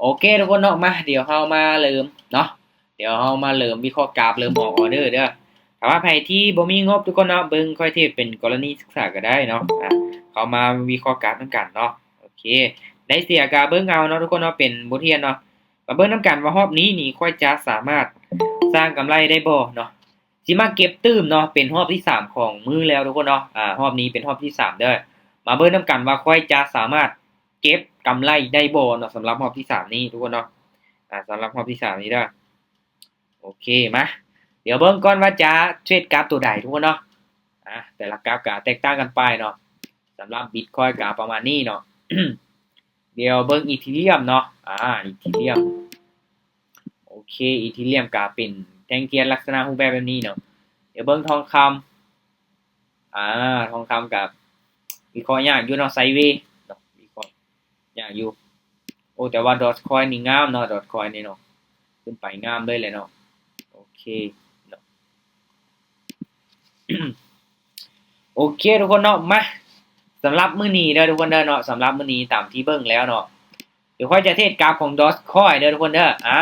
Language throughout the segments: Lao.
ໂອເຄທຸກຄົນເນາະ ມາ ດຽວເຮົາມາເລີ່ມເນາະ ດຽວເຮົາມາເລີ່ມວິເຄາະກາຟ ເລີ່ມອອກອອເດີເດີ. ຖ້າວ່າໃຜທີ່ບໍ່ມີງົບທຸກຄົນເນາະ ເບິ່ງຂ້ອຍເທດເປັນກໍລະນີສຶກສາກໍໄດ້ເນາະ ອາ ເຂົ້າມາວິເຄາະກາຟນຳກັນເນາະ. ໂອເຄ ໄດ້ເສຍກໍເບິ່ງເອົາເນາະທຸກຄົນເນາະ ເປັນບົດຮຽນເນາະ. ມາເບິ່ງນຳກັນວ່າຮອບນີ້ນີ້ ຂ້ອຍຈະສາມາດສ້າງກຳໄລໄດ້ບໍ່ເນາະ. ຊິມາເກັບຕື່ມເນາະ ເປັນຮອບທີສາມຂອງມື້ແລ້ວທຸກຄົນເນາະ. ອາ ຮອບນີ້ເປັນຮອບທີສາມເດີ. ມາເບິ່ງນຳກັນວ່າຂ້ອຍຈະສາມາດເກັບກຳໄລໄດ້ບໍ່ເນາະ ສຳລັບຮອບທີສາມນີ້ທຸກຄົນເນາະ. ອາ ສຳລັບຮອບທີສາມນີ້ເດີ. ໂອເຄ ມາ ດຽວເບິ່ງກ່ອນວ່າຈະເທຣດກາຟໂຕໃດທຸກຄົນເນາະ. ອາ ແຕ່ລະກາຟກໍແຕກຕ່າງກັນໄປເນາະ. ສຳລັບບິດຄອຍກໍປະມານນີ້ເນາະ. ດຽວເບິ່ງອີເທີຣຽມເນາະ. ອາ ອີເທີຣຽມ ໂອເຄ ອີເທີຣຽມກໍເປັນແທ່ງທຽນລັກສະນະຮູບແບບແບບນີ້ເນາະ. ດຽວເບິ່ງທອງຄຳ. ອາ ທອງຄຳກໍວິເຄາະຍາກຢູ່ເນາະ ໄຊເວເນາະ ວິເຄາະຍາກຢູ່. ໂອ້ ແຕ່ວ່າດອດຄອຍນີ້ງາມເນາະ ດອດຄອຍນີ້ເນາະ ຂຶ້ນໄປງາມເລີຍແຫຼະເນາະ. ໂອເຄເນາະ ໂອເຄທຸກຄົນເນາະ ມາ ສຳລັບມື້ນີ້ເດີທຸກຄົນເດີເນາະ ສຳລັບມື້ນີ້ຕາມທີ່ເບິ່ງແລ້ວເນາະ ດຽວຂ້ອຍຈະເທດກາຟຂອງດອດຄອຍເດີທຸກຄົນເດີ. ອາ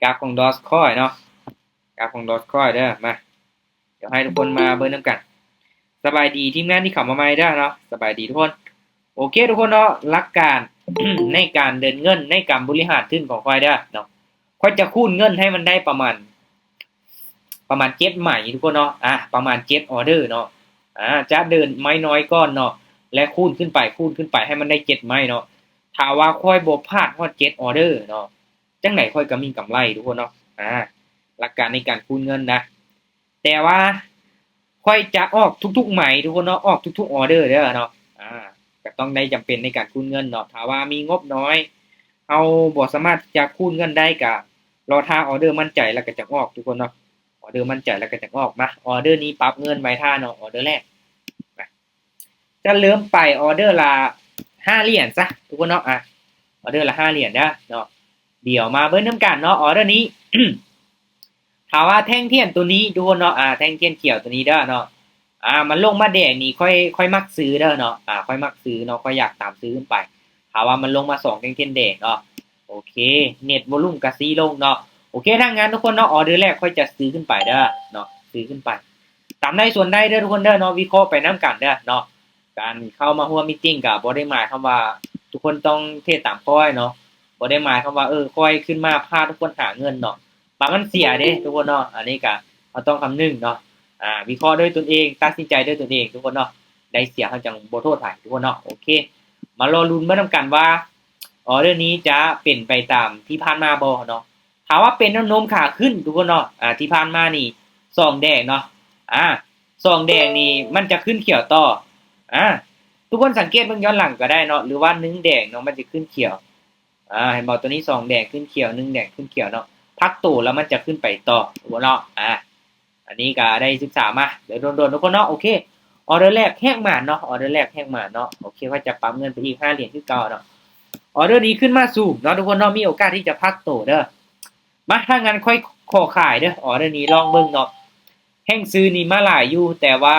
ກາຟຂອງດອດຄອຍເນາະ ກາຟຂອງດອດຄອຍເດີ ມາ ດຽວໃຫ້ທຸກຄົນມາເບິ່ງນຳກັນ. ສະບາຍດີທີມງານທີ່ເຂົ້າມາໃໝ່ເດີເນາະ ສະບາຍດີທຸກຄົນ. ໂອເຄທຸກຄົນເນາະ ຫຼັກການ ໃນການເດີນເງິນ ໃນການບໍລິຫານທຶນຂອງຂ້ອຍເດີເນາະ ຂ້ອຍຈະຄູນເງິນໃຫ້ມັນໄດ້ປະມານ ປະມານເຈັດໄມ້ທຸກຄົນເນາະ. ອາ ປະມານເຈັດອອເດີເນາະ. ອາ ຈະເດີນໄມ້ນ້ອຍກ່ອນເນາະ ແລະ ຄູນຂຶ້ນໄປ ຄູນຂຶ້ນໄປໃຫ້ມັນໄດ້ເຈັດໄມ້ເນາະ. ຖ້າວ່າຂ້ອຍບໍ່ພາດຮອດເຈັດອອເດີເນາະ ຈັ່ງໃດຂ້ອຍກໍມີກຳໄລທຸກຄົນເນາະ. ອາ ຫຼັກການໃນການຄູນເງິນນະ ແຕ່ວ່າຂ້ອຍຈະອອກທຸກໆໄມ້ທຸກຄົນເນາະ ອອກທຸກໆອອເດີເດີເນາະ. ອາ ກໍຕ້ອງໄດ້ຈຳເປັນໃນການຄູນເງິນເນາະ. ຖ້າວ່າມີງົບນ້ອຍ ເຮົາບໍ່ສາມາດທີ່ຈະຄູນເງິນໄດ້ ກໍລໍຖ້າອອເດີໝັ້ນໃຈແລ້ວກໍຈັ່ງອອກທຸກຄົນເນາະ. ອອເດີໝັ້ນໃຈແລ້ວກໍຈັ່ງອອກ. ມາ ອອເດີນີ້ປັບເງິນໄວ້ຖ້າເນາະ ອອເດີແລກ ມາ ຈະເລີ່ມໄປອອເດີລະຫ້າຫຼຽນຊະທຸກຄົນເນາະ. ອາ ອອເດີລະຫ້າຫຼຽນເດີເນາະ. ດຽວມາເບິ່ງນຳກັນເນາະ ອອເດີນີ້ ຖ້າວ່າແທ່ງທຽນໂຕນີ້ທຸກຄົນເນາະ ອາ ແທ່ງທຽນຂຽວໂຕນີ້ເດີເນາະ ອາ ມັນລົງມາແດງນີ້ ຂ້ອຍ ຂ້ອຍມັກຊື້ເດີເນາະ. ອາ ຂ້ອຍມັກຊື້ເນາະ ຂ້ອຍຢາກຕາມຊື້ຂຶ້ນໄປ. ຖ້າວ່າມັນລົງມາສອງແທ່ງທຽນແດງເນາະ ໂອເຄ ເນັດວໍລຸມກໍຊີ້ລົງເນາະ. ໂອເຄ ຖ້າງນັ້ນທຸກຄົນເນາະ ອອເດີແລກຂ້ອຍຈະຊື້ຂຶ້ນໄປເດີເນາະ ຊື້ຂຶ້ນໄປ ຕາມໃດສ່ວນໃດເດີທຸກຄົນເດີເນາະ. ວິເຄາະໄປນຳກັນເດີເນາະ. ການເຂົ້າມາຮ່ວມມີດຕິງກໍບໍ່ໄດ້ໝາຍຄວາມວ່າທຸກຄົນຕ້ອງເທດຕາມຂ້ອຍເນາະ. ບໍ່ໄດ້ໝາຍຄວາມວ່າ ເອີ ຂ້ອຍຂຶ້ນມາພາທຸກຄົນຫາເງິນເນາະ ບາງມັນເສຍເດ້ທຸກຄົນເນາະ. ອັນນີ້ກໍເຮົາຕ້ອງຄຳນຶງເນາະ. ອາ ວິເຄາະດ້ວຍຕົນເອງ ຕັດສິນໃຈດ້ວຍຕົນເອງທຸກຄົນເນາະ. ໄດ້ເສຍເຮົາຈັ່ງບໍ່ໂທດໃຜທຸກຄົນເນາະ. ໂອເຄ ມາລໍລຸ້ນເບິ່ງນຳກັນວ່າ ອອເດີນີ້ຈະເປັນໄປຕາມທີ່ຜ່ານມາບໍ່ເນາະ. ຖ້າວ່າເປັນແນວໂນ້ມຂາຂຶ້ນທຸກຄົນເນາະ ອາ ທີ່ຜ່ານມານີ້ສອງແດງເນາະ ອາ ສອງແດງນີ້ມັນຈະຂຶ້ນຂຽວຕໍ່. ອາ ທຸກຄົນສັງເກດເບິ່ງຍ້ອນຫຼັງກໍໄດ້ເນາະ ຫຼືວ່າໜຶ່ງແດງເນາະ ມັນຈະຂຶ້ນຂຽວ. ອາ ເຫັນບໍ່ ໂຕນີ້ສອງແດງຂຶ້ນຂຽວ ໜຶ່ງແດງຂຶ້ນຂຽວເນາະ ພັກໂຕແລ້ວມັນຈະຂຶ້ນໄປຕໍ່ເນາະ. ອາ ອັນນີ້ກໍໄດ້ສຶກສາມາແຕ່ດົນໆ ທຸກຄົນເນາະ. ໂອເຄ ອອເດີແລກແຮກໝານເນາະ ອອເດີແລກແຮກໝານເນາະ. ໂອເຄ ຂ້ອຍຈະປັບເງິນໄປອີກຫ້າຫຼຽນຄືເກົ່າເນາະ. ອອເດີນີ້ຂຶ້ນມາສູງເນາະທຸກຄົນເນາະ ມີໂອກາດທີ່ຈະພັກໂຕເດີ. ມາ ຖ້ານັ້ນຂ້ອຍຂໍຂາຍເດີ ອອເດີນີ້ລອງເບິ່ງເນາະ. ແຮງຊື້ນີ້ມາຫຼາຍຢູ່ ແຕ່ວ່າ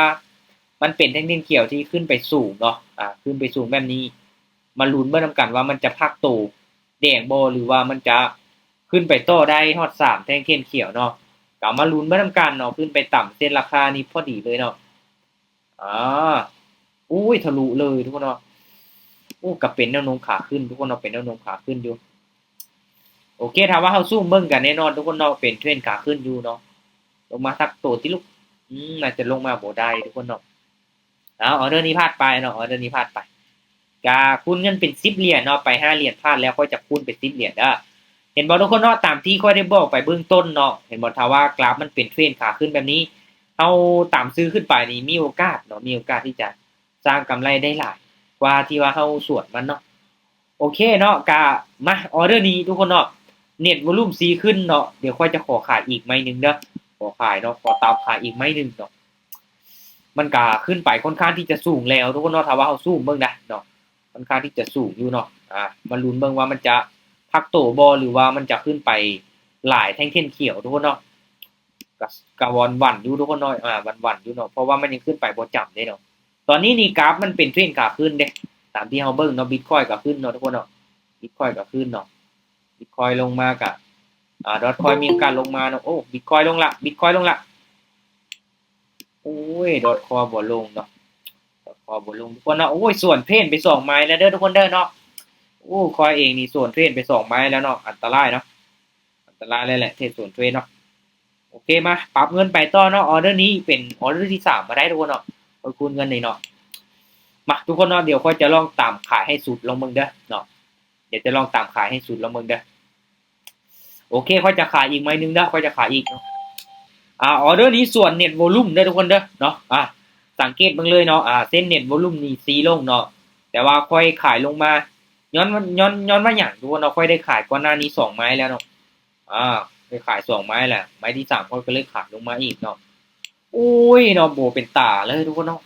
ມັນເປັນແທ່ງທຽນຂຽວທີ່ຂຶ້ນໄປສູງເນາະ ອາ ຂຶ້ນໄປສູງແບບນີ້ ມາລຸ້ນເບິ່ງນຳກັນວ່າມັນຈະພັກໂຕແດງບໍ່ ຫຼືວ່າມັນຈະຂຶ້ນໄປຕໍ່ໄດ້ຮອດສາມແທ່ງທຽນຂຽວເນາະ. ກໍມາລຸ້ນເບິ່ງນຳກັນເນາະ ຂຶ້ນໄປຕຳເສັ້ນລາຄານີ້ພໍດີເລີຍເນາະ. ອາ ໂອ້ຍ ທະລຸເລີຍທຸກຄົນເນາະ. ໂອ້ ກໍເປັນແນວໂນ້ມຂາຂຶ້ນທຸກຄົນເນາະ ເປັນແນວໂນ້ມຂາຂຶ້ນຢູ່. ໂອເຄ ຖ້າວ່າເຮົາຊູມເບິ່ງກໍແນ່ນອນທຸກຄົນເນາະ ເປັນເທຣນຂາຂຶ້ນຢູ່ເນາະ. ລົງມາສັກໂຕຕິລູກ ອືມ ໜ້າຈະລົງມາບໍ່ໄດ້ທຸກຄົນເນາະ. ເອົາ ອອເດີນີ້ພາດໄປເນາະ ອອເດີນີ້ພາດໄປ. ກະຄູນເງິນເປັນສິບຫຼຽນເນາະ ໄປຫ້າຫຼຽນ ພາດແລ້ວຂ້ອຍຈະຄູນເປັນສິບຫຼຽນເດີ. ເຫັນບໍ່ທຸກຄົນເນາະ ຕາມທີ່ຂ້ອຍໄດ້ບອກໄປເບື້ອງຕົ້ນເນາະ ເຫັນບໍ່ ຖ້າວ່າກຣາຟມັນເປັນເທຣນຂາຂຶ້ນແບບນີ້ ເຮົາຕາມຊື້ຂຶ້ນໄປນີ້ມີໂອກາດເນາະ ມີໂອກາດທີ່ຈະສ້າງກຳໄລໄດ້ຫຼາຍກວ່າທີ່ວ່າເຮົາສວນມັນເນາະ. ໂອເຄເນາະ ກະມາ ອອເດີນີ້ທຸກຄົນເນາະ ເນັດວໍລຸມຊີ້ຂຶ້ນເນາະ ດຽວຂ້ອຍຈະຂໍຂາຍອີກໄມ້ໜຶ່ງເດີ ຂໍຂາຍເນາະ ຂໍຕາມຂາຍອີກໄມ້ໜຶ່ງເນາະ. ມັນກະຂຶ້ນໄປຄ່ອນຂ້າງທີ່ຈະສູງແລ້ວທຸກຄົນເນາະ ຖ້າວ່າເຮົາຊູມເບິ່ງໄດ້ເນາະ ຄ່ອນຂ້າງທີ່ຈະສູງຢູ່ເນາະ. ອາ ມາລຸ້ນເບິ່ງວ່າມັນຈະພັກໂຕບໍ່ ຫຼືວ່າມັນຈະຂຶ້ນໄປຫຼາຍແທ່ງທຽນຂຽວທຸກຄົນເນາະ. ກະ ກະຫວັ່ນໆຢູ່ທຸກຄົນເນາະ ອາ ຫວັ່ນໆຢູ່ເນາະ ເພາະວ່າມັນຍັງຂຶ້ນໄປບໍ່ຈຳເດ້ເນາະ. ຕອນນີ້ນີ້ກຣາຟມັນເປັນເທຣນຂາຂຶ້ນເດ້ ຕາມທີ່ເຮົາເບິ່ງເນາະ ບິດຄອຍກໍຂຶ້ນເນາະທຸກຄົນເນາະ ບິດຄອຍກໍຂຶ້ນເນາະ. Bitcoin ລົງມາກະ ອາ Dogecoin ມີໂອກາດລົງມາເນາະ. ໂອ້ Bitcoin ລົງລະ Bitcoin ລົງລະ. ໂອ້ຍ Dogecoin ບໍ່ລົງເນາະ Dogecoin ບໍ່ລົງທຸກຄົນເນາະ. ໂອ້ຍ ສວນເທຣນໄປສອງໄມ້ແລ້ວເດີທຸກຄົນເດີເນາະ. ໂອ້ ຂ້ອຍເອງນີ້ສວນເທຣນໄປສອງໄມ້ແລ້ວເນາະ ອັນຕະລາຍເນາະ ອັນຕະລາຍເລີຍແຫຼະ ເທຣນສວນເທຣນເນາະ. ໂອເຄ ມາປັບເງິນໄປຕໍ່ເນາະ. ອອເດີນີ້ເປັນອອເດີທີສາມມາໄດ້ທຸກຄົນເນາະ ຂ້ອຍຄູນເງິນນີ້ເນາະ. ມາທຸກຄົນເນາະ ດຽວຂ້ອຍຈະລອງຕາມຂາຍໃຫ້ສຸດລອງເບິ່ງເດີເນາະ ດຽວຈະລອງຕາມຂາຍໃຫ້ສຸດລອງເບິ່ງເດີ. ໂອເຄ ຂ້ອຍຈະຂາຍອີກໄມ້ໜຶ່ງເດີ ຂ້ອຍຈະຂາຍອີກເນາະ. ອາ ອອເດີນີ້ສວນ net volume ເດີທຸກຄົນເດີເນາະ. ອາ ສັງເກດເບິ່ງເລີຍເນາະ ອາ ເສັ້ນ net volume ນີ້ຊີ້ລົງເນາະ ແຕ່ວ່າຂ້ອຍຂາຍລົງມາ ຍ້ອນ ຍ້ອນ ຍ້ອນວ່າຫຍັງທຸກຄົນເນາະ ຂ້ອຍໄດ້ຂາຍກ່ອນໜ້ານີ້ສອງໄມ້ແລ້ວເນາະ. ອາ ໄດ້ຂາຍສອງໄມ້ແລ້ວ ໄມ້ທີສາມຂ້ອຍກໍເລີຍຂາຍລົງມາອີກເນາະ. ໂອ້ຍເນາະ ບໍ່ເປັນຕາເລີຍທຸກຄົນເນາະ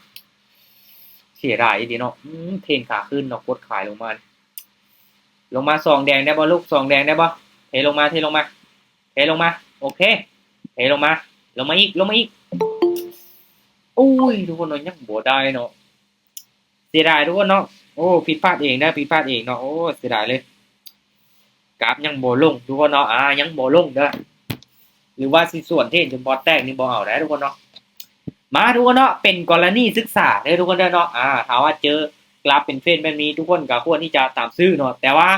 ເສຍດາຍອີ່ຫຼີເນາະ. ອືມ ເທຣນຂາຂຶ້ນເນາະ ກົດຂາຍລົງມາ ລົງມາສອງແດງໄດ້ບໍ່ລູກ ສອງແດງໄດ້ບໍ່? ເທລົງມາ ເທລົງມາ ເທລົງມາ. ໂອເຄ ເທລົງມາ ລົງມາອີກ ລົງມາອີກ. ໂອ້ຍ ທຸກຄົນເນາະ ຍັງບໍ່ໄດ້ເນາະ ເສຍດາຍທຸກຄົນເນາະ. ໂອ້ ຜິດພາດເອງເດີ ຜິດພາດເອງເນາະ. ໂອ້ ເສຍດາຍເລີຍ ກາບຍັງບໍ່ລົງທຸກຄົນເນາະ. ອາ ຍັງບໍ່ລົງເດີ ຫຼືວ່າຊິສວນເທຣນຈົນບອດແຕກນີ້ບໍ່ເອົາໄດ໋ທຸກຄົນເນາະ. ມາທຸກຄົນເນາະ ເປັນກໍລະນີສຶກສາເດີທຸກຄົນເດີເນາະ. ອາ ຖ້າວ່າເຈີກຣາຟເປັນເທຣນແບບນີ້ ທຸກຄົນກໍຄວນທີ່ຈະຕາມຊື້ເນາະ ແຕ່ວ່າ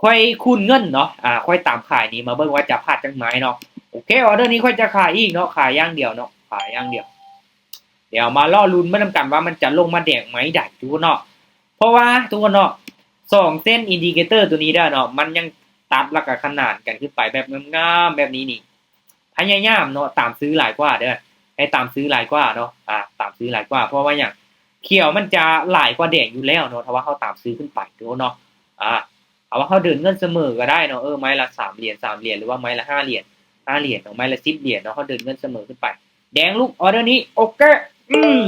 ຂ້ອຍຄູນເງິນເນາະ. ອາ ຂ້ອຍຕາມຂາຍນີ້ ມາເບິ່ງວ່າຈະພາດຈັກໄມ້ເນາະ. ໂອເຄ ອອເດີນີ້ຂ້ອຍຈະຂາຍອີກເນາະ ຂາຍຢ່າງດຽວເນາະ ຂາຍຢ່າງດຽວ. ດຽວມາລໍລຸ້ນໄປນຳກັນວ່າມັນຈະລົງມາແດງໄມ້ໃດທຸກຄົນເນາະ. ເພາະວ່າທຸກຄົນເນາະ ສອງເສັ້ນອິນດິເຄເຕີໂຕນີ້ເດີເນາະ ມັນຍັງຕັດແລ້ວກໍຂະໜານກັນຂຶ້ນໄປແບບງາມໆແບບນີ້ນີ້ ພະຍາຍາມເນາະ ຕາມຊື້ຫຼາຍກວ່າເດີ ໃຫ້ຕາມຊື້ຫຼາຍກວ່າເນາະ. ອາ ຕາມຊື້ຫຼາຍກວ່າ ເພາະວ່າຫຍັງ ຂຽວມັນຈະຫຼາຍກວ່າແດງຢູ່ແລ້ວເນາະ ຖ້າວ່າເຮົາຕາມຊື້ຂຶ້ນໄປທຸກຄົນເນາະ. ອາ ຖ້າວ່າເຮົາເດີນເງິນສະເໝີກໍໄດ້ເນາະ ເອີ ໄມ້ລະສາມຫຼຽນ ສາມຫຼຽນ ຫຼືວ່າໄມ້ລະຫ້າຫຼຽນ ຫ້າຫຼຽນເນາະ ໄມ້ລະສິບຫຼຽນເນາະ ເຮົາເດີນເງິນສະເໝີຂຶ້ນໄປ ແດງລຸກ ອອເດີນີ້ ໂອເຄ ອືມ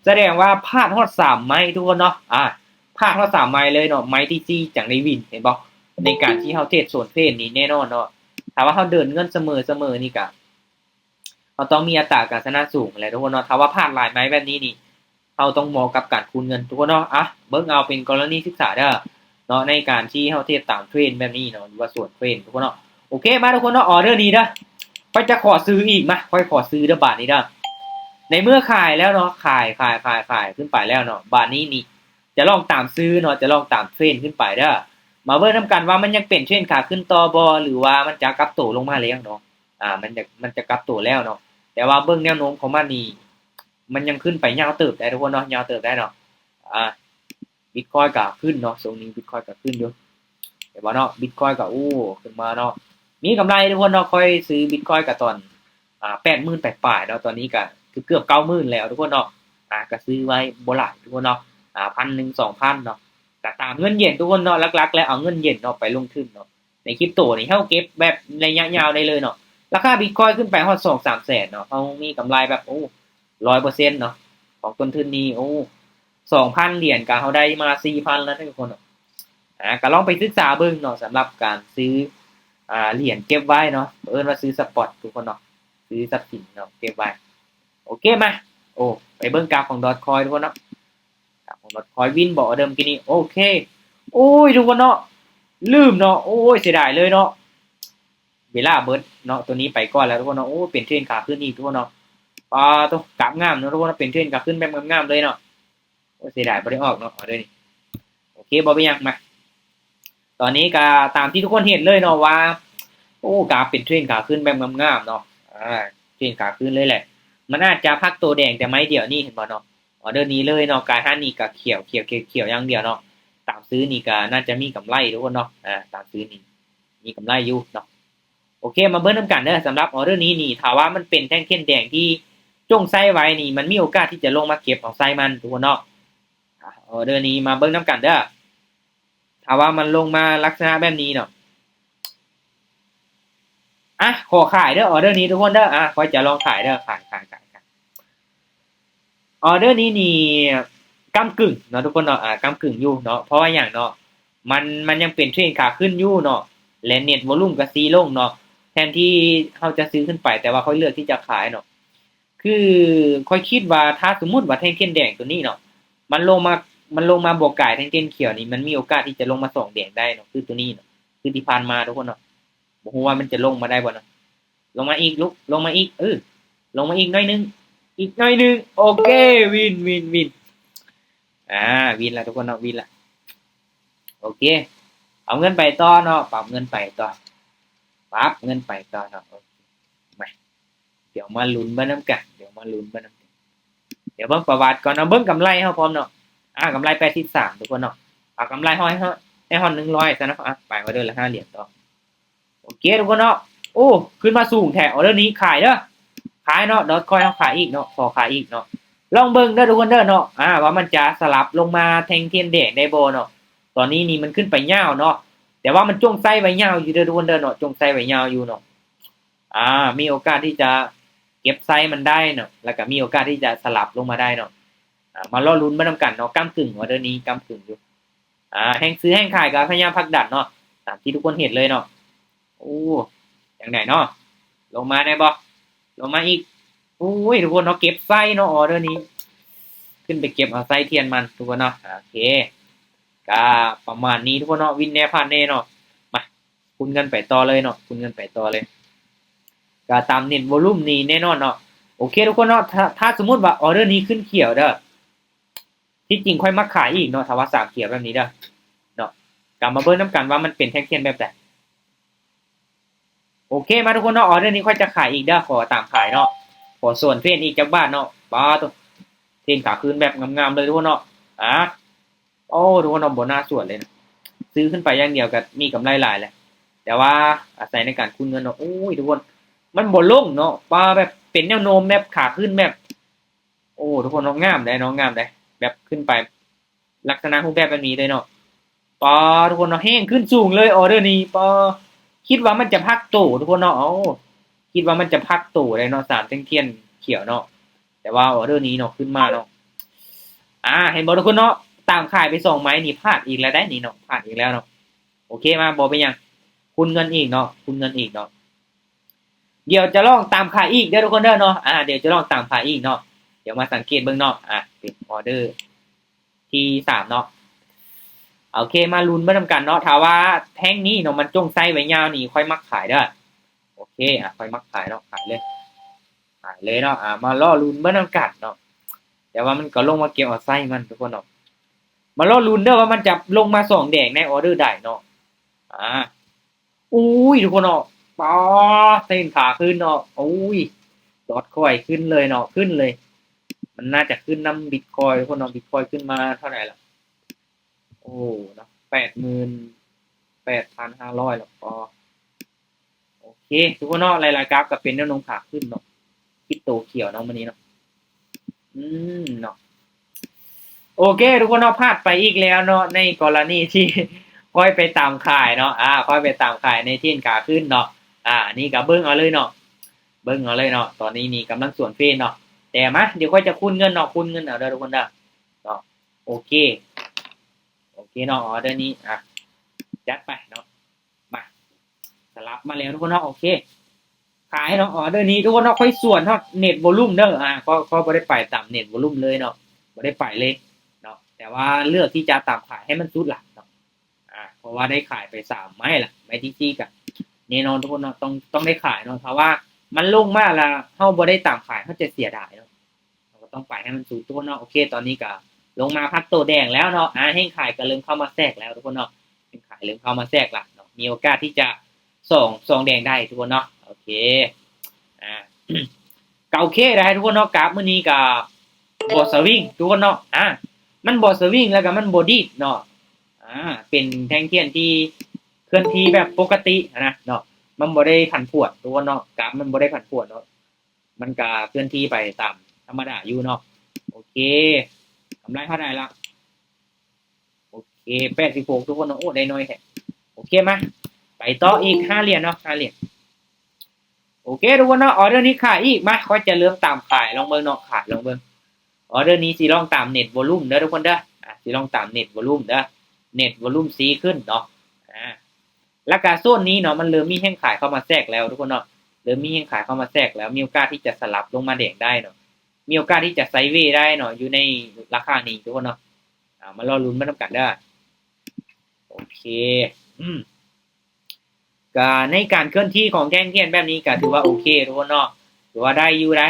ສະແດງວ່າພາດຮອດສາມໄມ້ທຸກຄົນເນາະ. ອາ ພາດຮອດສາມໄມ້ເລີຍເນາະ ໄມ້ທີສີ່ຈັ່ງໄດ້ວິນ ເຫັນບໍ່? ໃນການທີ່ເຮົາເທຣດສວນເທຣນນີ້ແນ່ນອນເນາະ ຖ້າວ່າເຮົາເດີນເງິນສະເໝີ ສະເໝີນີ້ກະ ເຮົາຕ້ອງມີອັດຕາການຊະນະສູງແຫຼະທຸກຄົນເນາະ. ຖ້າວ່າພາດຫຼາຍໄມ້ແບບນີ້ນີ້ ເຮົາຕ້ອງເໝາະກັບການຄູນເງິນທຸກຄົນເນາະ. ອາ ເບິ່ງເອົາເປັນກໍລະນີສຶກສາເດີເນາະ ໃນການທີ່ເຮົາເທຣດຕາມເທຣນແບບນີ້ເນາະ ຫຼືວ່າສວນເທຣນທຸກຄົນເນາະ. ໂອເຄ ມາທຸກຄົນເນາະ ອອເດີນີ້ເດີ ຂ້ອຍຈະຂໍຊື້ອີກ ມາ ຂ້ອຍຂໍຊື້ເດີບາດນີ້ເດີ. ໃນເມື່ອຂາຍແລ້ວເນາະ ຂາຍ ຂາຍ ຂາຍ ຂາຍຂຶ້ນໄປແລ້ວເນາະ ບາດນີ້ນີ້ ຈະລອງຕາມຊື້ເນາະ ຈະລອງຕາມເທຣນຂຶ້ນໄປເດີ. ມາເບິ່ງນຳກັນວ່າມັນຍັງເປັນເທຣນຂາຂຶ້ນຕໍ່ບໍ່ ຫຼືວ່າມັນຈະກັບໂຕລົງມາແລ້ວເນາະ. ອາ ມັນຈະ ມັນຈະກັບໂຕແລ້ວເນາະ ແຕ່ວ່າເບິ່ງແນວໂນ້ມຂອງມັນນີ້ ມັນຍັງຂຶ້ນໄປຍາວເຕີບໄດ໋ທຸກຄົນເນາະ ຍາວເຕີບໄດ໋ເນາະ. ອາ ບິດຄອຍກໍຂຶ້ນເນາະ ຊ່ວງນີ້ບິດຄອຍກໍຂຶ້ນຢູ່ ເຫັນບໍ່ເນາະ ບິດຄອຍກໍ ໂອ້ ຂຶ້ນມາເນາະ ມີກຳໄລທຸກຄົນເນາະ. ຂ້ອຍຊື້ບິດຄອຍກໍຕອນ ອາ ແປດໝື່ນປາຍໆເນາະ ຕອນນີ້ກໍເກືອບເກົ້າໝື່ນແລ້ວທຸກຄົນເນາະ. ອາ ກໍຊື້ໄວ້ບໍ່ຫຼາຍທຸກຄົນເນາະ ອາ ພັນໜຶ່ງ ສອງພັນເນາະ ກໍຕາມເງິນເຢັນທຸກຄົນເນາະ. ຫຼັກໆແລ້ວເອົາເງິນເຢັນເນາະໄປລົງທຶນເນາະ ໃນຄຣິບໂຕນີ້ເຮົາເກັບແບບໄລຍະຍາວໄດ້ເລີຍເນາະ. ລາຄາບິດຄອຍຂຶ້ນໄປຮອດສອງສາມແສນເນາະ ເຮົາມີກຳໄລແບບ ໂອ້ ຮ້ອຍເປີເຊັນເນາະ ຂອງຕົ້ນທຶນນີ້ ໂອ້ ສອງພັນຫຼຽນ ກໍເຮົາໄດ້ມາສີ່ພັນແລ້ວທຸກຄົນເນາະ. ອາ ກໍລອງໄປສຶກສາເບິ່ງເນາະ ສຳລັບການຊື້ ອາ ຫຼຽນເກັບໄວ້ເນາະ ເອີ້ນວ່າຊື້ສະປອດທຸກຄົນເນາະ ຊື້ຊັບສິນເນາະ ເກັບໄວ້. ໂອເຄ ມາ ໂອ້ ໄປເບິ່ງກາຟຂອງ Dogecoin ທຸກຄົນເນາະ ກາຟຂອງ Dogecoin ວິນບໍ່ ອອເດີມື້ກີ້ນີ້ ໂອເຄ. ໂອ້ຍ ທຸກຄົນເນາະ ລືມເນາະ ໂອ້ຍ ເສຍດາຍເລີຍເນາະ ເວລາເບິດເນາະ ໂຕນີ້ໄປກ່ອນແລ້ວທຸກຄົນເນາະ. ໂອ້ ເປັນເທຣນຂາຂຶ້ນອີກທຸກຄົນເນາະ. ປາໂຕ ກາບງາມເນາະທຸກຄົນເນາະ ເປັນເທຣນຂາຂຶ້ນແບບງາມໆເລີຍເນາະ. ໂອ້ ເສຍດາຍບໍ່ໄດ້ອອກເນາະ ອອເດີນີ້. ໂອເຄ ບໍ່ເປັນຫຍັງ ມາ ຕອນນີ້ກໍຕາມທີ່ທຸກຄົນເຫັນເລີຍເນາະວ່າ ໂອ້ ກາເປັນເທຣນຂາຂຶ້ນແບບງາມໆເນາະ. ອາ ເທຣນຂາຂຶ້ນເລີຍແຫຼະ ມັນອາດຈະພັກໂຕແດງແຕ່ໄມ້ດຽວນີ້ ເຫັນບໍ່ເນາະ ອອເດີນີ້ເລີຍເນາະ. ກາຍຮັນນີ້ກໍຂຽວ ຂຽວ ຂຽວ ຂຽວຢ່າງດຽວເນາະ ຕາມຊື້ນີ້ກໍໜ້າຈະມີກຳໄລທຸກຄົນເນາະ. ອາ ຕາມຊື້ນີ້ມີກຳໄລຢູ່ເນາະ. ໂອເຄ ມາເບິ່ງນຳກັນເດີ ສຳລັບອອເດີນີ້ນີ້ ຖ້າວ່າມັນເປັນແທ່ງເຄນແດງທີ່ຈົ່ງໄຊໄວ້ນີ້ ມັນມີໂອກາດທີ່ຈະລົງມາເກັບເອົາໄຊມັນທຸກຄົນເນາະ. ອາ ອອເດີນີ້ມາເບິ່ງນຳກັນເດີ ຖ້າວ່າມັນລົງມາລັກສະນະແບບນີ້ເນາະ ອາ ຂໍຂາຍເດີ ອອເດີນີ້ທຸກຄົນເດີ. ອາ ຂ້ອຍຈະລອງຂາຍເດີ ຂາຍ ຂາຍ ຂາຍ ຂາຍ. ອອເດີນີ້ນີ້ກ້ຳກຶ່ງເນາະທຸກຄົນເນາະ ອາ ກ້ຳກຶ່ງຢູ່ເນາະ. ເພາະວ່າຫຍັງເນາະ ມັນ ມັນຍັງເປັນເທຣນຂາຂຶ້ນຢູ່ເນາະ ແລະ net volume ກໍຊີລົງເນາະ ແທນທີ່ເຮົາຈະຊື້ຂຶ້ນໄປ ແຕ່ວ່າຂ້ອຍເລືອກທີ່ຈະຂາຍເນາະ. ຄືຂ້ອຍຄິດວ່າ ຖ້າສົມມຸດວ່າແທ່ງເຄນແດງໂຕນີ້ເນາະ ມັນລົງມາ ມັນລົງມາບໍ່ກາຍແທ່ງເຄນຂຽວນີ້ ມັນມີໂອກາດທີ່ຈະລົງມາສອງແດງໄດ້ເນາະ ຄືໂຕນີ້ເນາະ. ຄືທີ່ຜ່ານມາທຸກຄົນເນາະ. ບໍ່ຮູ້ວ່າມັນຈະລົງມາໄດ້ບໍ່ເນາະ. ລົງມາອີກລູກ ລົງມາອີກ ເອີ ລົງມາອີກໜ້ອຍໜຶ່ງ ອີກໜ້ອຍໜຶ່ງ. ໂອເຄ ວິນ ວິນ ວິນ. ອ່າ ວິນລະທຸກຄົນເນາະ ວິນລະ. ໂອເຄ ເອົາເງິນໄປຕໍ່ເນາະ ປັບເງິນໄປຕໍ່ ປັບເງິນໄປຕໍ່ເນາະ. ໂອເຄ ມາ ດຽວມາລຸ້ນເບິ່ງນຳກັນ ດຽວມາລຸ້ນເບິ່ງນຳກັນ. ດຽວເບິ່ງປະຫວັດກ່ອນເນາະ ເບິ່ງກຳໄລເຮົາພ້ອມເນາະ. ອ່າ ກຳໄລແປດສິບສາມທຸກຄົນເນາະ. ເອົາກຳໄລຮ້ອຍ ໃຫ້ຮອດໜຶ່ງຮ້ອຍຊະເນາະ. ອ່າ ໄປອອເດີລະຫ້າຫຼຽນຕໍ່. ໂອເຄທຸກຄົນເນາະ. ໂອ້ ຂຶ້ນມາສູງແທ້ ອອເດີນີ້ຂາຍເດີ ຂາຍເນາະ. ດອດຄອຍເຮົາຂາຍອີກເນາະ ຂໍຂາຍອີກເນາະ. ລອງເບິ່ງເດີທຸກຄົນເດີເນາະ ອ່າ ວ່າມັນຈະສະຫຼັບລົງມາແທ່ງທຽນແດງໄດ້ບໍ່ເນາະ. ຕອນນີ້ນີ້ມັນຂຶ້ນໄປຍາວເນາະ ແຕ່ວ່າມັນຈົ່ງໄຊໄວ້ຍາວຢູ່ເດີທຸກຄົນເດີເນາະ ຈົ່ງໄຊໄວ້ຍາວຢູ່ເນາະ. ອ່າ ມີໂອກາດທີ່ຈະເກັບໄຊມັນໄດ້ເນາະ ແລ້ວກໍມີໂອກາດທີ່ຈະສະຫຼັບລົງມາໄດ້ເນາະ. ອ່າ ມາລໍລຸ້ນໄປນຳກັນເນາະ ກ້ຳກຶ່ງ ອອເດີນີ້ກ້ຳກຶ່ງຢູ່. ອ່າ ແຮງຊື້ແຮງຂາຍກໍພະຍາຍາມຜັກດັນເນາະ ຕາມທີ່ທຸກຄົນເຫັນເລີຍເນາະ. ໂອ້ ຈັ່ງໃດເນາະ ລົງມາໄດ້ບໍ່ ລົງມາອີກ. ໂອ້ຍ ທຸກຄົນເນາະ ເກັບໄຊເນາະ ອອເດີນີ້ ຂຶ້ນໄປເກັບເອົາໄຊທຽນມັນທຸກຄົນເນາະ. ໂອເຄ ກະປະມານນີ້ທຸກຄົນເນາະ ວິນແດ່ ພາດແດ່ເນາະ. ມາ ຄູນເງິນໄປຕໍ່ເລີຍເນາະ ຄູນເງິນໄປຕໍ່ເລີຍ. ກະຕາມເນັດວໍລຸມນີ້ແນ່ນອນເນາະ. ໂອເຄທຸກຄົນເນາະ ຖ້າ ຖ້າສົມມຸດວ່າອອເດີນີ້ຂຶ້ນຂຽວເດີ ທີ່ຈິງຂ້ອຍມັກຂາຍອີກເນາະ ຖ້າວ່າສາມຂຽວແບບນີ້ເດີເນາະ. ກະມາເບິ່ງນຳກັນວ່າມັນເປັນແທ່ງທຽນແບບໃດ. ໂອເຄ ມາທຸກຄົນເນາະ ອອເດີນີ້ຂ້ອຍຈະຂາຍອີກເດີ ຂໍຕາມຂາຍເນາະ ຂໍສວນເທຣນອີກຈັກບາດເນາະ. ປາໂຕ ເທຣນຂາຂຶ້ນແບບງາມໆເລີຍທຸກຄົນເນາະ. ອ່າ ໂອ້ ທຸກຄົນເນາະ ບໍ່ໜ້າສວນເລີຍນະ ຊື້ຂຶ້ນໄປຢ່າງດຽວກໍມີກຳໄລຫຼາຍແຫຼະ ແຕ່ວ່າອາໄສໃນການຄູນເງິນເນາະ. ໂອ້ຍ ທຸກຄົນ ມັນບໍ່ລົງເນາະ ປາ ແບບເປັນແນວໂນ້ມແບບຂາຂຶ້ນແບບ ໂອ້ ທຸກຄົນເນາະ ງາມໃດເນາະ ງາມໃດ ແບບຂຶ້ນໄປ ລັກສະນະຮູບແບບແບບນີ້ເລີຍເນາະ. ປາ ທຸກຄົນເນາະ ແຮງຂຶ້ນສູງເລີຍ ອອເດີນີ້ ປາ ຄິດວ່າມັນຈະພັກໂຕທຸກຄົນເນາະ. ເອົ້າ ຄິດວ່າມັນຈະພັກໂຕໄດ໋ເນາະ ສາມແທ່ງທຽນຂຽວເນາະ ແຕ່ວ່າອອເດີນີ້ເນາະ ຂຶ້ນມາເນາະ. ອ່າ ເຫັນບໍ່ທຸກຄົນເນາະ ຕາມຂາຍໄປສອງໄມ້ນີ້ ພາດອີກແລ້ວໄດ໋ນີ້ເນາະ ພາດອີກແລ້ວເນາະ. ໂອເຄ ມາ ບໍ່ເປັນຫຍັງ ຄູນເງິນອີກເນາະ ຄູນເງິນອີກເນາະ. ດຽວຈະລອງຕາມຂາຍອີກເດີທຸກຄົນເດີເນາະ. ອ່າ ດຽວຈະລອງຕາມຂາຍອີກເນາະ ດຽວມາສັງເກດເບິ່ງເນາະ. ອ່າ ເປັນອອເດີທີສາມເນາະ. ໂອເຄ ມາລຸ້ນເບິ່ງນຳກັນເນາະ ຖ້າວ່າແທ່ງນີ້ເນາະ ມັນຈົ່ງໄຊໄວ້ຍາວນີ້ ຂ້ອຍມັກຂາຍເດີ. ໂອເຄ ອ່າ ຂ້ອຍມັກຂາຍເນາະ ຂາຍເລີຍ ຂາຍເລີຍເນາະ. ອ່າ ມາລໍລຸ້ນເບິ່ງນຳກັນເນາະ ແຕ່ວ່າມັນກໍລົງມາເກັບເອົາໄຊມັນທຸກຄົນເນາະ. ມາລໍລຸ້ນເດີວ່າມັນຈະລົງມາສອງແດງໃນອອເດີໃດເນາະ. ອ່າ ໂອ້ຍ ທຸກຄົນເນາະ ປາ ເທຣນຂາຂຶ້ນເນາະ. ໂອ້ຍ ດອດຄອຍຂຶ້ນເລີຍເນາະ ຂຶ້ນເລີຍ. ມັນໜ້າຈະຂຶ້ນນຳບິດຄອຍທຸກຄົນເນາະ ບິດຄອຍຂຶ້ນມາເທົ່າໃດລະ ໂອ້ ເນາະ ແປດໝື່ນແປດພັນຫ້າຮ້ອຍແລ້ວກໍ ໂອເຄ ທຸກຄົນເນາະ ຫຼາຍໆກຣາຟກໍເປັນແນວໂນ້ມຂາຂຶ້ນເນາະ ຄຣິບໂຕຂຽວເນາະມື້ນີ້ເນາະ. ອືມ ເນາະ ໂອເຄ ທຸກຄົນເນາະ ພາດໄປອີກແລ້ວເນາະ ໃນກໍລະນີທີ່ຂ້ອຍໄປຕາມຂາຍເນາະ. ອ່າ ຂ້ອຍໄປຕາມຂາຍໃນເທຣນຂາຂຶ້ນເນາະ. ອ່າ ອັນນີ້ກໍເບິ່ງເອົາເລີຍເນາະ ເບິ່ງເອົາເລີຍເນາະ. ຕອນນີ້ນີ້ກຳລັງສວນເທຣນເນາະ ແຕ່ມາ ດຽວຂ້ອຍຈະຄູນເງິນເນາະ ຄູນເງິນເອົາເດີທຸກຄົນເດີເນາະ. ໂອເຄ ໂອເຄເນາະ ອອເດີນີ້ ອ່າ ຈັດໄປເນາະ. ມາ ສະຫຼັບມາແລ້ວທຸກຄົນເນາະ. ໂອເຄ ຂາຍເນາະ ອອເດີນີ້ທຸກຄົນເນາະ. ຂ້ອຍສວນຮອດເນັດວໍລຸມເດີ. ອ່າ ຂ້ອຍ ຂ້ອຍບໍ່ໄດ້ໄປຕາມເນັດວໍລຸມເລີຍເນາະ ບໍ່ໄດ້ໄປເລີຍເນາະ ແຕ່ວ່າເລືອກທີ່ຈະຕາມຂາຍໃຫ້ມັນສຸດລະເນາະ. ອ່າ ເພາະວ່າໄດ້ຂາຍໄປສາມໄມ້ລະ ໄມ້ທີສີ່ກະແນ່ນອນທຸກຄົນເນາະ ຕ້ອງ ຕ້ອງໄດ້ຂາຍເນາະ. ຖ້າວ່າມັນລົງມາລະ ເຮົາບໍ່ໄດ້ຕາມຂາຍ ເຮົາຈະເສຍດາຍເນາະ. ເຮົາກໍຕ້ອງໄປໃຫ້ມັນສຸດທຸກຄົນເນາະ. ໂອເຄ ຕອນນີ້ກໍລົງມາພັກໂຕແດງແລ້ວເນາະ. ອ່າ ແຮງຂາຍກໍເລີ່ມເຂົ້າມາແຊກແລ້ວທຸກຄົນເນາະ ແຮງຂາຍເລີ່ມເຂົ້າມາແຊກລະເນາະ ມີໂອກາດທີ່ຈະສອງ ສອງແດງໄດ້ທຸກຄົນເນາະ. ໂອເຄ ອ່າ ກໍໂອເຄໄດ໋ທຸກຄົນເນາະ. ກຣາຟມື້ນີ້ກໍບໍ່ສະວິງທຸກຄົນເນາະ. ອ່າ ມັນບໍ່ສະວິງ ແລ້ວກໍມັນບໍ່ດີດເນາະ. ອ່າ ເປັນແທ່ງທຽນທີ່ເຄື່ອນທີ່ແບບປົກກະຕິຫັ້ນນະເນາະ ມັນບໍ່ໄດ້ຜັນຜວນທຸກຄົນເນາະ ກຣາຟມັນບໍ່ໄດ້ຜັນຜວນເນາະ. ມັນກະເຄື່ອນທີ່ໄປຕາມທຳມະດາຢູ່ເນາະ. ໂອເຄ ກຳໄລເທົ່າໃດລະ? ໂອເຄ ແປດສິບຫົກ ທຸກຄົນເນາະ. ໂອ້ ໄດ້ໜ້ອຍແທ້. ໂອເຄ ມາ ໄປຕໍ່ອີກຫ້າຫຼຽນເນາະ ຫ້າຫຼຽນ. ໂອເຄ ທຸກຄົນເນາະ ອອເດີນີ້ຂາຍອີກ. ມາ ຂ້ອຍຈະເລີ່ມຕາມຂາຍ ລອງເບິ່ງເນາະ ຂາຍ ລອງເບິ່ງ. ອອເດີນີ້ຊິລອງຕາມເນັດວໍລຸມເດີທຸກຄົນເດີ. ອ່າ ຊິລອງຕາມເນັດວໍລຸມເດີ ເນັດວໍລຸມຊີ້ຂຶ້ນເນາະ. ອ່າ ແລ້ວກະໂຊນນີ້ເນາະ ມັນເລີ່ມມີແຮງຂາຍເຂົ້າມາແຊກແລ້ວທຸກຄົນເນາະ ເລີ່ມມີແຮງຂາຍເຂົ້າມາແຊກແລ້ວ ມີໂອກາດທີ່ຈະສະຫຼັບລົງມາແດງໄດ້ເນາະ ມີໂອກາດທີ່ຈະໄຊເວໄດ້ເນາະ ຢູ່ໃນລາຄານີ້ທຸກຄົນເນາະ. ອ່າ ມາລໍລຸ້ນໄປນຳກັນເດີ. ໂອເຄ ອືມ ກະໃນການເຄື່ອນທີ່ຂອງແທ່ງທຽນແບບນີ້ກະຖືວ່າໂອເຄທຸກຄົນເນາະ ຖືວ່າໄດ້ຢູ່ໄດ໋.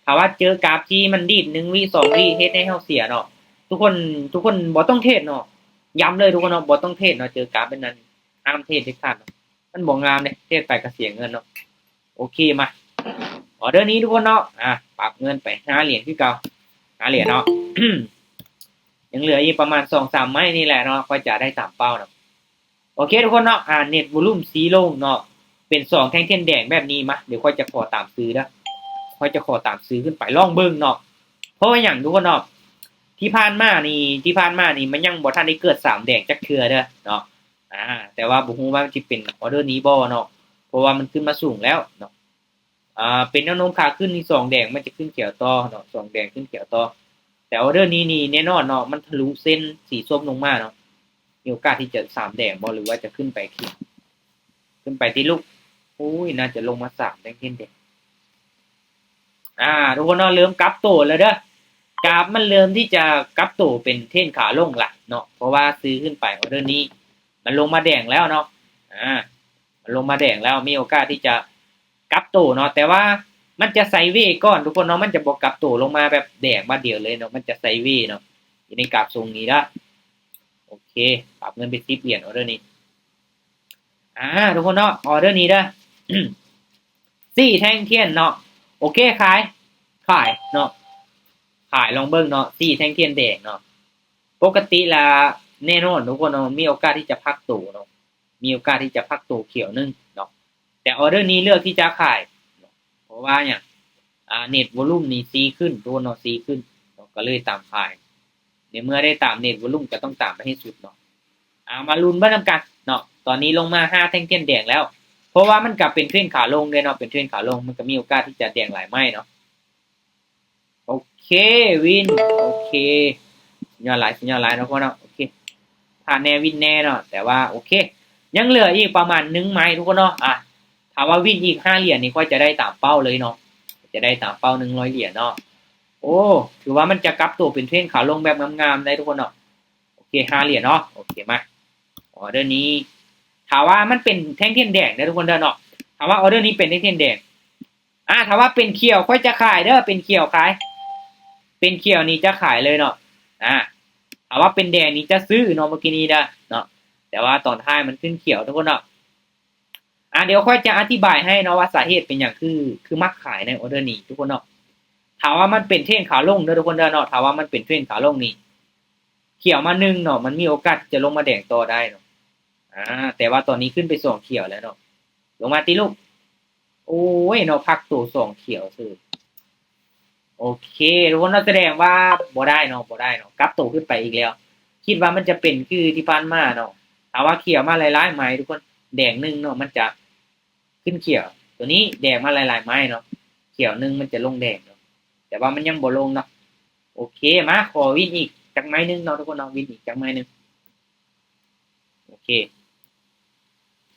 ຖ້າວ່າເຈີກາບທີ່ມັນດີດໜຶ່ງວິສອງວິເຮັດໃຫ້ເຮົາເສຍເນາະ ທຸກຄົນ ທຸກຄົນບໍ່ຕ້ອງເທຣດເນາະ ຢ້ຳເລີຍທຸກຄົນເນາະ ບໍ່ຕ້ອງເທຣດເນາະ ເຈີກາບແບບນັ້ນຫ້າມເທຣດເດັດຂາດເນາະ ມັນບໍ່ງາມເດ້ ເທຣດໄປກະເສຍເງິນເນາະ. ໂອເຄ ມາ ອໍເດີນີ້ທຸກຄົນເນາະ ອາ ປັບເງິນໄປຫ້າຫຼຽນຄືເກົ່າ ຫ້າຫຼຽນເນາະ ຍັງເຫຼືອອີກປະມານສອງສາມໄມ້ນີ້ແຫຼະເນາະ ຂ້ອຍຈະໄດ້ຕາມເປົ້າເນາະ. ໂອເຄທຸກຄົນເນາະ ອາ ເນັດວໍລຸມສີລົງເນາະ ເປັນສອງແທ່ງທຽນແດງແບບນີ້ ມາ ດຽວຂ້ອຍຈະຂໍຕາມຊື້ເດີ ຂ້ອຍຈະຂໍຕາມຊື້ຂຶ້ນໄປລອງເບິ່ງເນາະ. ເພາະວ່າຫຍັງທຸກຄົນເນາະ ທີ່ຜ່ານມານີ້ ທີ່ຜ່ານມານີ້ມັນຍັງບໍ່ທັນໄດ້ເກີດສາມແດງຈັກເທື່ອເດີເນາະ ອາ ແຕ່ວ່າບໍ່ຮູ້ວ່າມັນຊິເປັນອໍເດີນີ້ບໍ່ເນາະ ເພາະວ່າມັນຂຶ້ນມາສູງແລ້ວເນາະ. ອາ ເປັນແນວໂນ້ມຂາຂຶ້ນນີ້ ສອງແດງມັນຈະຂຶ້ນຂຽວຕໍ່ເນາະ ສອງແດງຂຶ້ນຂຽວຕໍ່ ແຕ່ອໍເດີນີ້ນີ້ແນ່ນອນເນາະ ມັນທະລຸເສັ້ນສີສົ້ມລົງມາເນາະ ມີໂອກາດທີ່ຈະສາມແດງບໍ່ ຫຼືວ່າຈະຂຶ້ນໄປຂຽວ ຂຶ້ນໄປຕິລູກ ໂອ້ຍ ໜ້າຈະລົງມາສາມແດງ ເຫັນເດ້ ອາ ທຸກຄົນເນາະ ເລີ່ມກັບໂຕແລ້ວເດີ ກາບມັນເລີ່ມທີ່ຈະກັບໂຕເປັນເທຣນຂາລົງລະເນາະ ເພາະວ່າຊື້ຂຶ້ນໄປອໍເດີນີ້ ມັນລົງມາແດງແລ້ວເນາະ ອາ ມັນລົງມາແດງແລ້ວ ມີໂອກາດທີ່ຈະກັບໂຕເນາະ ແຕ່ວ່າມັນຈະໄຊເວກ່ອນທຸກຄົນເນາະ ມັນຈະບໍ່ກັບໂຕລົງມາແບບແດງບາດດຽວເລີຍເນາະ ມັນຈະໄຊເວເນາະ ຢູ່ໃນກາບຊົງນີ້ເດີ. ໂອເຄ ປັບເງິນເປັນສິບຫຼຽນ ອໍເດີນີ້ ອາ ທຸກຄົນເນາະ ອໍເດີນີ້ເດີ ສີ່ແທ່ງທຽນເນາະ ໂອເຄ ຂາຍ ຂາຍເນາະ ຂາຍລອງເບິ່ງເນາະ ສີ່ແທ່ງທຽນແດງເນາະ. ປົກກະຕິລະແນ່ນອນທຸກຄົນເນາະ ມີໂອກາດທີ່ຈະພັກໂຕເນາະ ມີໂອກາດທີ່ຈະພັກໂຕຂຽວໜຶ່ງເນາະ ແຕ່ອໍເດີນີ້ເລືອກທີ່ຈະຂາຍເນາະ ເພາະວ່າຫຍັງ ອາ ເນັດວໍລຸມນີ້ສີຂຶ້ນທຸກຄົນເນາະ ສີຂຶ້ນເນາະ ກະເລີຍຕາມຂາຍ ໃນເມື່ອໄດ້ຕາມເນັດວໍລຸມກະຕ້ອງຕາມໄປໃຫ້ສຸດເນາະ. ເອົາ ມາລຸ້ນເບິ່ງນຳກັນເນາະ ຕອນນີ້ລົງມາຫ້າແທ່ງທຽນແດງແລ້ວ ເພາະວ່າມັນກະເປັນເທຣນຂາລົງເດ້ເນາະ ເປັນເທຣນຂາລົງ ມັນກະມີໂອກາດທີ່ຈະແດງຫຼາຍໄມ້ເນາະ. ໂອເຄ ວິນ ໂອເຄ ສຸດຍອດຫຼາຍ ສຸດຍອດຫຼາຍເນາະ ໂອເຄ ຜ່ານແນ່ ວິນແນ່ເນາະ ແຕ່ວ່າໂອເຄ ຍັງເຫຼືອອີກປະມານໜຶ່ງໄມ້ທຸກຄົນເນາະ ອາ ຖ້າວ່າວິນອີກຫ້າຫຼຽນນີ້ ຂ້ອຍຈະໄດ້ຕາມເປົ້າເລີຍເນາະ ຈະໄດ້ຕາມເປົ້າໜຶ່ງຮ້ອຍຫຼຽນເນາະ. ໂອ້ ຖືວ່າມັນຈະກັບໂຕເປັນເທຣນຂາລົງແບບງາມໆໄດ໋ທຸກຄົນເນາະ. ໂອເຄ ຫ້າຫຼຽນເນາະ ໂອເຄ ມາ ອໍເດີນີ້ ຖ້າວ່າມັນເປັນແທ່ງທຽນແດງເດີທຸກຄົນເດີເນາະ ຖ້າວ່າອໍເດີນີ້ເປັນແທ່ງທຽນແດງ ອາ ຖ້າວ່າເປັນຂຽວຂ້ອຍຈະຂາຍເດີ ເປັນຂຽວຂາຍ ເປັນຂຽວນີ້ຈະຂາຍເລີຍເນາະ ອາ ຖ້າວ່າເປັນແດງນີ້ຈະຊື້ເນາະ ເມື່ອກີ້ນີ້ເດີເນາະ ແຕ່ວ່າຕອນທ້າຍມັນຂຶ້ນຂຽວທຸກຄົນເນາະ. ອາ ດຽວຂ້ອຍຈະອະທິບາຍໃຫ້ເນາະວ່າສາເຫດເປັນຫຍັງຄື ຄືມັກຂາຍໃນອໍເດີນີ້ທຸກຄົນເນາະ. ຖ້າວ່າມັນເປັນເທຣນຂາລົງເດີທຸກຄົນເດີເນາະ ຖ້າວ່າມັນເປັນເທຣນຂາລົງນີ້ ຂຽວມາໜຶ່ງເນາະ ມັນມີໂອກາດທີ່ຈະລົງມາແດງຕໍ່ໄດ້ເນາະ ອາ ແຕ່ວ່າຕອນນີ້ຂຶ້ນໄປສອງຂຽວແລ້ວເນາະ ລົງມາຕິລູກ ໂອ້ຍເນາະ ພັກໂຕສອງຂຽວເສີຍ. ໂອເຄ ທຸກຄົນເນາະ ສະແດງວ່າບໍ່ໄດ້ເນາະ ບໍ່ໄດ້ເນາະ ກັບໂຕຂຶ້ນໄປອີກແລ້ວ ຄິດວ່າມັນຈະເປັນຄືທີ່ຜ່ານມາເນາະ ຖ້າວ່າຂຽວມາຫຼາຍໆໄມ້ທຸກຄົນ ແດງໜຶ່ງເນາະ ມັນຈະຂຶ້ນຂຽວ ໂຕນີ້ແດງມາຫຼາຍໆໄມ້ເນາະ ຂຽວໜຶ່ງມັນຈະລົງແດງເນາະ ແຕ່ວ່າມັນຍັງບໍ່ລົງເນາະ. ໂອເຄ ມາ ຂໍວິນອີກຈັກໄມ້ໜຶ່ງເນາະທຸກຄົນເນາະ ວິນອີກຈັກໄມ້ໜຶ່ງ. ໂອເຄ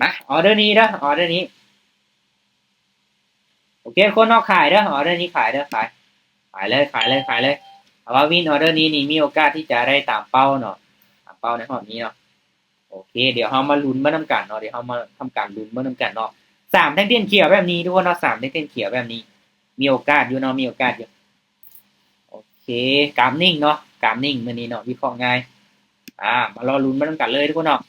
ມາ ອໍເດີນີ້ເດີ ອໍເດີນີ້ ໂອເຄ ຄົນເນາະ ຂາຍເດີ ອໍເດີນີ້ຂາຍເດີ ຂາຍ ຂາຍເລີຍ ຂາຍເລີຍ ຂາຍເລີຍ ເພາະວ່າວິນອໍເດີນີ້ນີ້ມີໂອກາດທີ່ຈະໄດ້ຕາມເປົ້າເນາະ ຕາມເປົ້າໃນຮອບນີ້ເນາະ. ໂອເຄ ດຽວເຮົາມາລຸ້ນເບິ່ງນຳກັນເນາະ ດຽວເຮົາມາທຳການລຸ້ນເບິ່ງນຳກັນເນາະ ສາມແທ່ງທຽນຂຽວແບບນີ້ທຸກຄົນເນາະ ສາມແທ່ງທຽນຂຽວແບບນີ້ ມີໂອກາດຢູ່ເນາະ ມີໂອກາດຢູ່. ໂອເຄ ກາບນິ່ງເນາະ ກາບນິ່ງມື້ນີ້ເນາະ ວິເຄາະງ່າຍ ອາ ມາລໍລຸ້ນໄປນຳກັນເລີຍທຸກຄົນເນາະ.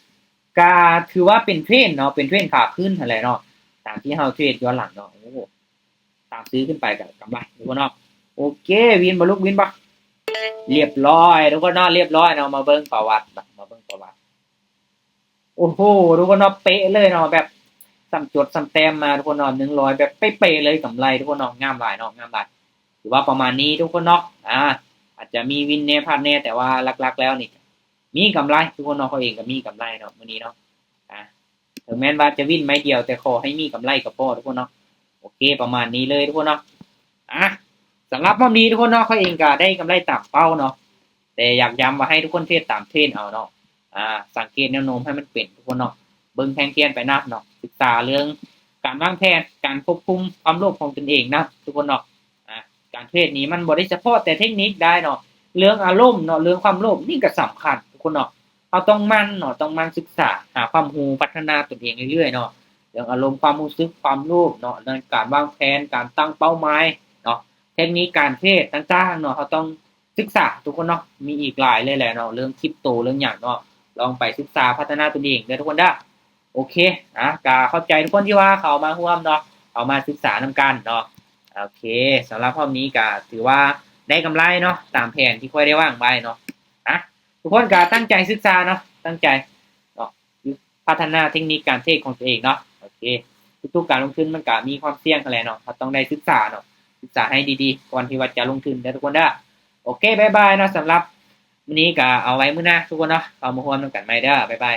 ກະຖືວ່າເປັນເທຣນເນາະ ເປັນເທຣນຂາຂຶ້ນຫັ້ນແຫຼະເນາະ ຕາມທີ່ເຮົາເທຣດຍ້ອນຫຼັງເນາະ. ໂອ້ ຕາມຊື້ຂຶ້ນໄປກະກຳໄລທຸກຄົນເນາະ. ໂອເຄ ວິນບໍ່ລູກ ວິນບໍ່? ລຽບຮ້ອຍທຸກຄົນເນາະ ລຽບຮ້ອຍເນາະ. ມາເບິ່ງປະຫວັດ ມາເບິ່ງປະຫວັດ. ໂອ້ໂຫ ທຸກຄົນເນາະ ເປະເລີຍເນາະ ແບບສ່ຳຈົດສ່ຳແຕ້ມມາທຸກຄົນເນາະ ໜຶ່ງຮ້ອຍ ແບບເປະໆເລີຍ ກຳໄລທຸກຄົນເນາະ ງາມຫຼາຍເນາະ ງາມຫຼາຍ. ຖືວ່າປະມານນີ້ທຸກຄົນເນາະ ອາ ອາດຈະມີວິນແດ່ ພາດແດ່ ແຕ່ວ່າຫຼັກໆແລ້ວນີ້ມີກຳໄລທຸກຄົນເນາະ ຂ້ອຍເອງກະມີກຳໄລເນາະມື້ນີ້ເນາະ. ອາ ເຖິງແມ່ນວ່າຈະວິນໄມ້ດຽວ ແຕ່ຂໍໃຫ້ມີກຳໄລກະພໍທຸກຄົນເນາະ. ໂອເຄ ປະມານນີ້ເລີຍທຸກຄົນເນາະ. ອາ ສຳລັບຮອບນີ້ທຸກຄົນເນາະ ຂ້ອຍເອງກະໄດ້ກຳໄລຕາມເປົ້າເນາະ ແຕ່ຢາກຢ້ຳວ່າໃຫ້ທຸກຄົນເທຣດຕາມເທຣນເອົາເນາະ. ອາ ສັງເກດແນວໂນ້ມໃຫ້ມັນເປັນທຸກຄົນເນາະ ເບິ່ງແທ່ງທຽນໄປນຳເນາະ ສຶກສາເລື່ອງການວາງແຜນ ການຄວບຄຸມຄວາມໂລບຂອງຕົນເອງນຳທຸກຄົນເນາະ. ອາ ການເທຣດນີ້ມັນບໍ່ໄດ້ສະເພາະແຕ່ເທັກນິກໄດ້ເນາະ ເລື່ອງອາລົມເນາະ ເລື່ອງຄວາມໂລບນີ້ກະສຳຄັນທຸກຄົນເນາະ. ເຮົາຕ້ອງໝັ່ນເນາະ ຕ້ອງໝັ່ນສຶກສາ ຫາຄວາມຮູ້ ພັດທະນາຕົນເອງເລື້ອຍໆເນາະ. ເລື່ອງອາລົມ ຄວາມຮູ້ສຶກ ຄວາມໂລບເນາະ ເລື່ອງການວາງແຜນ ການຕັ້ງເປົ້າໝາຍເນາະ ເທັກນິກການເທຣດຕ່າງໆເນາະ ເຮົາຕ້ອງສຶກສາທຸກຄົນເນາະ ມີອີກຫຼາຍເລີຍແຫຼະເນາະ ເລື່ອງຄຣິບໂຕ ເລື່ອງຫຍັງເນາະ ລອງໄປສຶກສາພັດທະນາຕົນເອງເດີທຸກຄົນເດີ. ໂອເຄ ອ່ະ ກະຂອບໃຈທຸກຄົນທີ່ວ່າເຂົ້າມາຮ່ວມເນາະ ເຂົ້າມາສຶກສານຳກັນເນາະ. ໂອເຄ ສຳລັບຮອບນີ້ກະຖືວ່າໄດ້ກຳໄລເນາະ ຕາມແຜນທີ່ຂ້ອຍໄດ້ວາງໄວ້ເນາະ. ອ່ະ ທຸກຄົນກະຕັ້ງໃຈສຶກສາເນາະ ຕັ້ງໃຈເນາະ ພັດທະນາເທັກນິກການເທຣດຂອງຕົວເອງເນາະ. ໂອເຄ ທຸກໆການລົງທຶນມັນກະມີຄວາມສ່ຽງຫັ້ນແຫຼະເນາະ ເຮົາຕ້ອງໄດ້ສຶກສາເນາະ ສຶກສາໃຫ້ດີໆ ກ່ອນທີ່ວ່າຈະລົງທຶນເດີທຸກຄົນເດີ. ໂອເຄ ບາຍບາຍເນາະ ສຳລັບມື້ນີ້ກະເອົາໄວ້ມື້ໜ້າທຸກຄົນເນາະ ເຂົ້າມາຮ່ວມນຳກັນໃໝ່ເດີ ບາຍບາຍ.